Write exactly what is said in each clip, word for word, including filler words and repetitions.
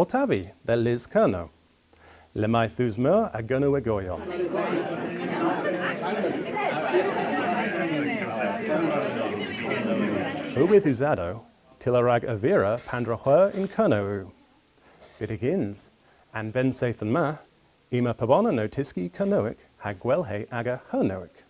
Otavi dhe Lys Kernow. Le may tus meur a Gernowegoryon. Herwydh usadow, tyller rag ervira pandr'a hwer yn Kernow yw. Byttegyns, an bennseythen ma, yma pubonan ow tyski Kernowek ha gwellhe aga Hernowek.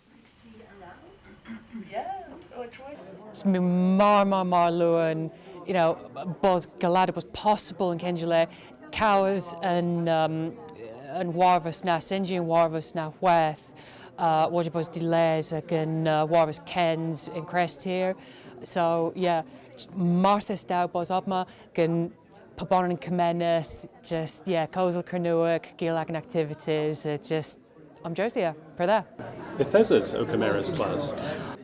It's been mar, mar, mar lowen, you know, bos galada, bos possybyl yn kenja le, kawas an, um, an hwarvos na, synsi an hwarvos na hweth, uh, woja bos deles agan, uh, hwarvos kyns yn Krestir. So, yeah, just marthys da bos omma, gans pubonan an gemeneth, just, yeah, kewsel Kernowek, gul agan activities, uh, just, omjews, yeah, pur dha. Yth eses ow kemeres klass?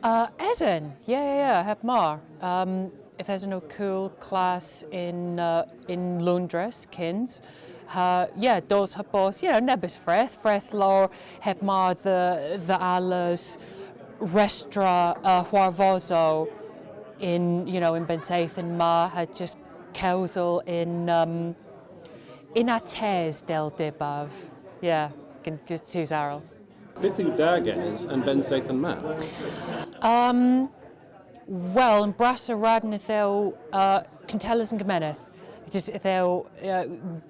Uh, esen, yeah, yeah, yeah, heb mar. Um, yth esen ow kul klass yn, uh, yn Loundres, kyns. Ha, yeah, dos ha bos, you know, nebes freth, freth lowr heb mar dhe, dhe allos restra, uh, hwarvosow yn, you know, yn bennseythen ma, ha just kewsel yn, um, yn attes dell dybav. Yeah, gans, gans tus arall. Pyth yw da genes an bennseythen ma? Um, wel, yn brassa radn yth yw, uh, kuntelles an gemeneth. Just yth yw, uh,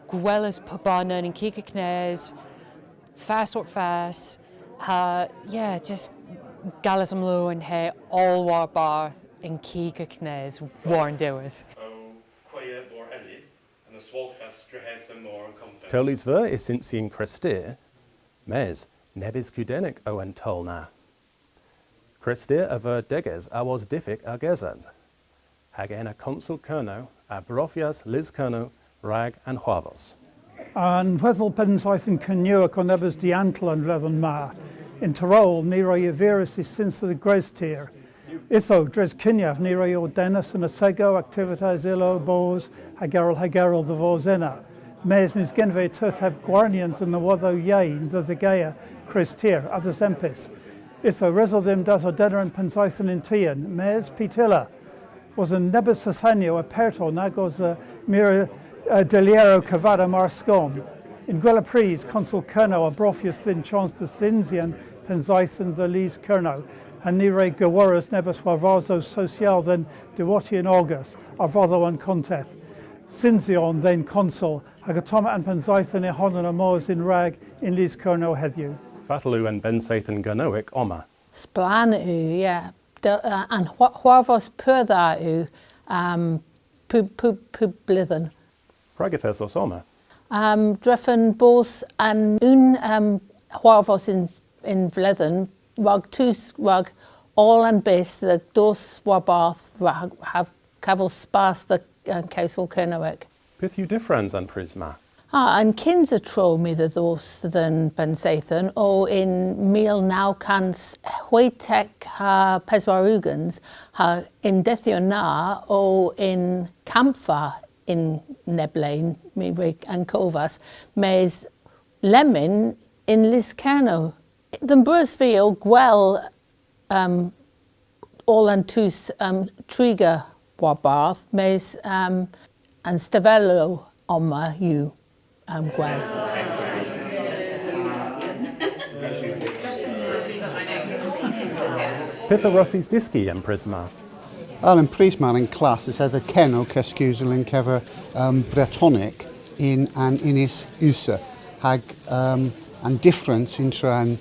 gweles pubonan yn kig ha knes, fas orth fas, ha, yeah, just gales omlowenhe oll warbarth yn kig ha knes war an diwedh. Ow kwaya mor eni, an aswalghas drehev dhe'n mor an konfens. Kewlys veu y synsi yn Krestir, mes nebes kudenek o an towl na. Krestir a veu deges awos difyk a gesas, hag ena Konsel Kernow a brofyas Lys Kernow rag an hwarvos. An hwedhel pennseythen Kernewek o nebes diantel an vledhen ma. Yn Truru ni re erviras y synsi dhe Grestir. Ytho, dres kynyav, ni re ordenas an assegow, aktivites, ilow, boos, hag erel, hag erel dhe vos ena. Mes, mes genve teuth heb gwarnyans an nowodhow yeyn dhe dhegea Krestir, a-dhesempis. Ytho, res o dhymm dasordena an pennseythen yn tien, mes, py tyller. Wosa nebes seythunyow a Berthol nag osa meur a, uh, delyerow kavadow mar skon. Y'n gwella prys, Konsel Kernow a brofyas dhyn chons dhe synsi an pennseythen dhe Lys Kernow, ha ni re geworras nebes hwarvosow sosyal dhe'n diwotti yn ogas, a-dro dhe'n konteth. Synsyon dhe'n Konsel, hag ottomma an pennseythen y honan ow mos yn-rag yn Lys Kernow hedhyw. Fatel yw an bennseythen Gernewek omma? Splann yw, yeah. Dy-, uh, an hwa-, hwarvos pur dha yw, um, pub, pub, pub bledhen. Prag yth esos omma? Um, drefen bos an unn, um, hwarvos yn, yn vledhen, rag tus, rag oll an bys dhe dos warbarth, rag, ha kavos spas dhe, uh, kewsel Kernewek. Pyth yw dyffrans an prys ma? A, an kynsa tro my dhe dhos dhe'n bennseythen o yn mil naw kans hwetek ha peswar ugens, ha y'n dedhyow na o yn kampva yn neb le, my re ankovas, mes lemmyn yn Lys Kernow. Dhe'm brys vy o gwell, um, oll an tus, um, triga warbarth, mes, um, an stevellow omma yw, um, gwell. Pyth a wrussys dyski y'n prys ma? Wel, y'n prys ma y'n klass yth esa Kernow keskewsel yn kever, um, Bretonek yn an Ynys Oussa, hag, um, an dyffrans ynter an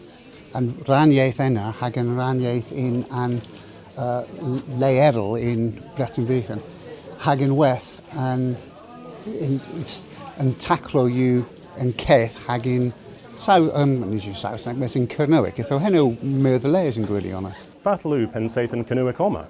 an rannyeth ena hag an rannyeth yn an, uh, le erel yn Breten Vyghan, hag ynwedh an, yn, yn taklow yw an keth hag yn Saw-, um, nyns yw Sowsnek, mes yn Kernewek. Ytho henn o meur dhe les yn gwiryonedh. Fatel yw pennseythen Kernewek omma?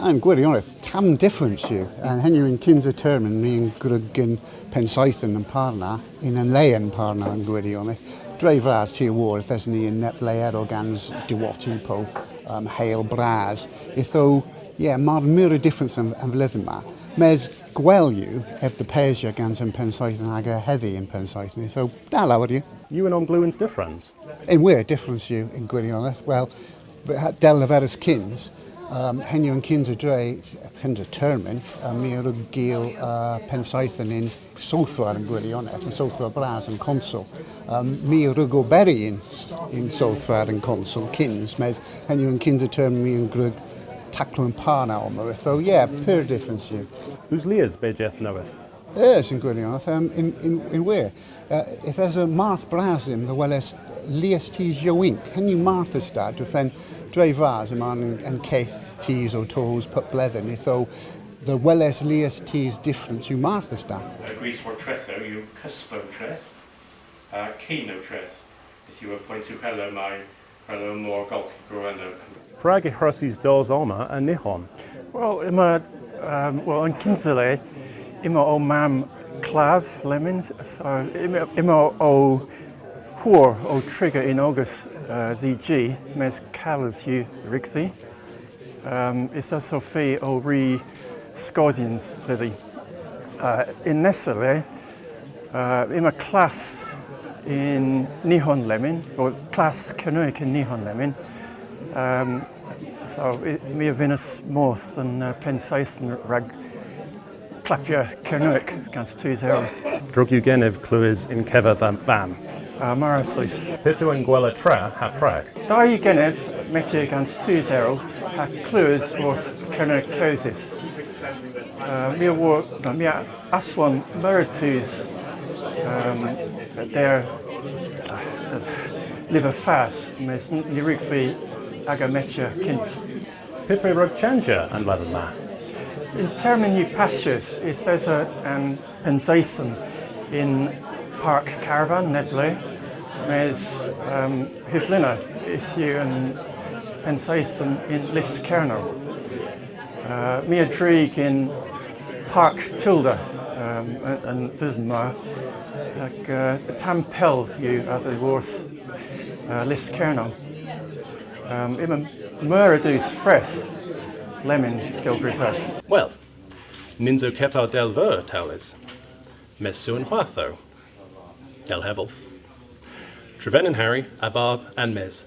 Yn gwiryonedh, tamm dyffrans yw. An henn yw y'n kynsa termyn, my y'n gwrug yn pennseythen an par na, yn an le an par na yn gwiryonedh. Dre vras ty a wor, yth eson ni yn neb le erel gans diwotti po, um, hel bras. Ytho, yeah, mar meur a dyffrans an, an vledhen ma. Mes gwell yw, ev dhe pesya gans an pennseythen hag a hedhi an pennseythen. Ytho, da lowr yw. Yw an omglewans dyffrans? Yn wir, dyffrans yw yn gwiryonedh. Wel, dell leveris kyns, Um, henn yw an kynsa dre, kynsa termyn, uh, my a wrug gul, uh, pennseythen yn sodhva an gwirionedh, yn sodhva bras an konsel. Um, my a wrug oberi yn, yn sodhva an konsel kyns, mes henn yw an kynsa termyn my a wrug taklow a'n par na omma. So, yeah, pur dhyffrans yw. Eus lies bejeth nowydh? Eus, yn gwirionedh, um, yn, yn, yn hwir. Uh, yth esa marth bras dhymm dhe weles lies tus yowynk. Henn yw marthys da, drefen dre vras yma an, an keth tus ow tos pub bledhen. Ytho dhe weles lies tus dyffrans yw marthys da. Y gris war trethow yw kusplow treth, uh, kenow treth. Yth yw an poynt ughella may Hello, Morgan Groeneweg. Prag y hwrussys dos omma a Nihon? Wel, yma, um, wel, yn kynsa le, yma ow mamm klav lemmyn, so yma, yma ow hwor ow triga yn ogas, uh, dhedhi, mes kales yw rygdhi. Um, yth esov vy ow ri skoodhyans dhedhi. Uh, yn nessa le, uh, yma klass yn Nihon lemmyn, po klass Kernewek yn Nihon lemmyn. Um, so, y-, my a vynnas mos dhe'n, uh, pennseythen rag klappya Kernewek gans tus erel. Drog yw genev klewes yn kever dha vamm. Uh, meur ras dhis. Pyth yw an gwella tra ha prag? Da yw genev metya gans tus erel ha klewes orth Kernewek kewsys. Uh, my a wor, na, my a aswon meur a dus, um, der, uh, lyver fas, mes n-, ny wrug vy aga metya kyns. Pyth re wrug chanjya an vledhen ma? Yn termyn yw passys, yth esa an pennseythen yn Park Caravan, neb le, mes, um, hevlena yth yw an pennseythen yn Lys Kernow. Uh, my a drig yn Park Tilda, um, an, an vledhen ma, hag, uh, tamm pell yw a-dhyworth, uh, Lys Kernow. Um, yma meur a dus freth lemmyn, dell grysav. Wel, nyns o kepar dell veu towlys. Mes sewen hwath o. Dell hevel. Trevenen Harry a-barth An Mis.